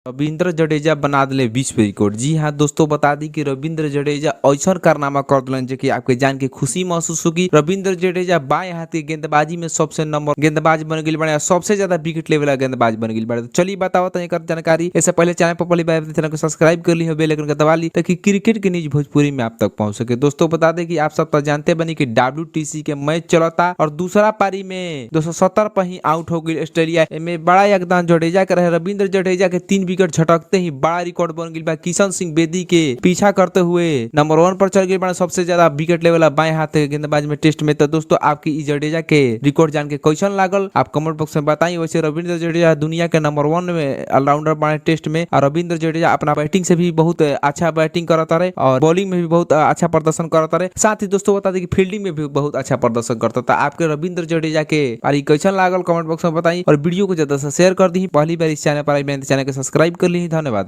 रविंद्र जडेजा बना दिले विश्व रिकॉर्ड। जी हाँ दोस्तों, बता दी कि रविंद्र जडेजा ऐसा कारनामा कर दिलन जो कि आपके जान के खुशी महसूस होगी। रविंद्र जडेजा बाएं हाथ के गेंदबाजी में सबसे नंबर गेंदबाज बन गई बड़े, सबसे ज्यादा विकेट लेवे वाला गेंदबाज बन गई बड़े। तो चलिए बताओ तो एक जानकारी। इससे पहले चैनल पर पहली बार चैनल को सब्सक्राइब कर ली हो, बेल आइकन को दबा ली ताकि क्रिकेट के न्यूज भोजपुरी में आप तक पहुंच सके। दोस्तों बता दें कि आप सब तो जानते बनी कि डब्ल्यूटीसी के मैच चलता और दूसरा पारी में 270 पर ही आउट हो गई ऑस्ट्रेलिया। में बड़ा योगदान जडेजा के रहे। रविंद्र जडेजा के 3 विकेट झटकते ही बड़ा रिकॉर्ड बन गई बा। किशन सिंह बेदी के पीछा करते हुए नंबर 1 पर चल गई बा सबसे ज्यादा विकेट लेवे वाला बाएं हाथ के गेंदबाज में टेस्ट में। तो दोस्तों आपकी ई जडेजा के रिकॉर्ड जान के कैसन लागल आप कमेंट बॉक्स में बताई। वैसे रविंद्र जडेजा दुनिया के नंबर 1 में ऑलराउंडर बने टेस्ट में, और रविंद्र जडेजा अपना बैटिंग से भी बहुत अच्छा बैटिंग करता रहे और बॉलिंग में भी बहुत अच्छा प्रदर्शन करता रहे। साथ ही दोस्तों बता दें कि फील्डिंग में भी बहुत अच्छा प्रदर्शन करता था। आपके रविंद्र जडेजा के पारी कैसन लागल कमेंट बॉक्स में बताई और वीडियो को ज्यादा से शेयर कर दी। पहली बार इस चैनल पर आई चैनल को सब्सक्राइब कर ली। धन्यवाद।